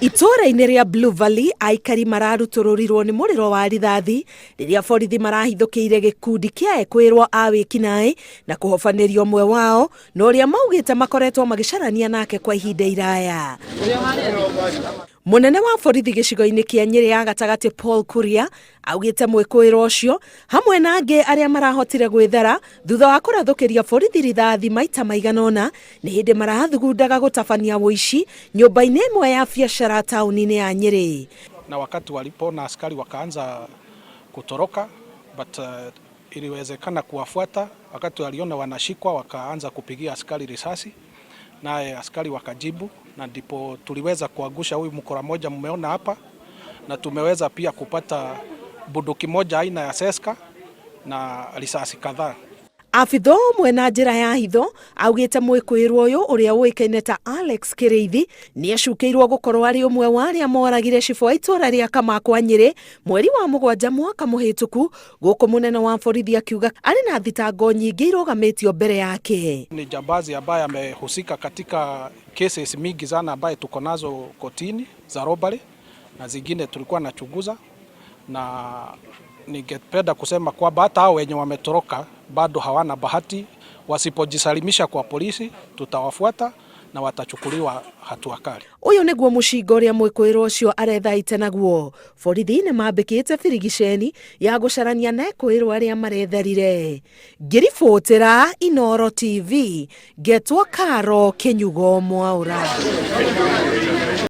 Itũũra-inĩ rĩa Blue Valley aikari mararutũrũrirwo nĩ mũrĩro wa rithathi rĩrĩa borithi marahithũkĩire gĩkundi kĩa ekwĩrwo a wĩkinaĩ na kũhobanĩria ũmwe wao na ũrĩa maugĩte makoretwo magĩcarania nake kwa ihinda iraya. Mũnene wa borithi gĩcigo-inĩ kĩa Nyĩrĩ ya gatagatĩ Paul Kuria augĩte mwĩkũĩrwo ũcio hamwe na angĩ arĩa marahotire gwĩthara thutha wa kũrathũkĩria borithi rithathi maita maigana ũna nĩ hĩndĩ marathugundaga gũtabania ũici nyũmba-inĩ ĩmwe ya biacara taũni-inĩ ya Nyĩrĩ. Na wakati walipoona askari wakaanza kutoroka but iliwezekana kuwafuata. Wakati waliona wanashikwa wakaanza kupigia askari risasi, naye askari wakajibu, na ndipo tuliweza kuangusha huyu mkora moja mmeona hapa, na tumeweza pia kupata bunduki moja aina ya Seska na risasi kadhaa. Abitha ũmwe na njĩra ya hitho augĩte mwĩkũĩrwo ũyũ ũrĩa ũĩkaine ta Alex Kĩrĩithi nĩ acukĩirwo gũkorwo arĩ ũmwe wa arĩa moragire cibũ wa itũũra rĩa Kamakwa Nyĩrĩ mweri wa 7 mwaka mũhĩtũku, gũkũ mũnene wa borithi akiuga arĩ na thitango nyingĩ irũgamĩtio mbere yake. Ni jambazi ambaye amehusika katika cases mingi sana ambaye tuko nazo kotini za robbery na zingine tulikuwa nachunguza, na ningependa kusema kwamba hata hao wenye wametoroka bado hawana bahati. Wasipojisalimisha kwa polisi tutawafuata na watachukuliwa hatua kali. Ũyũ nĩguo mũcinga ũrĩa mwĩkũĩrwo ũcio arethaite naguo. Borithi nĩ mambĩkĩte birigiceni ya gũcarania na ekũĩrwo arĩa maretharire. Ngĩribotera Inooro TV, ngetwo Karo Kĩnyugo Mwaũra.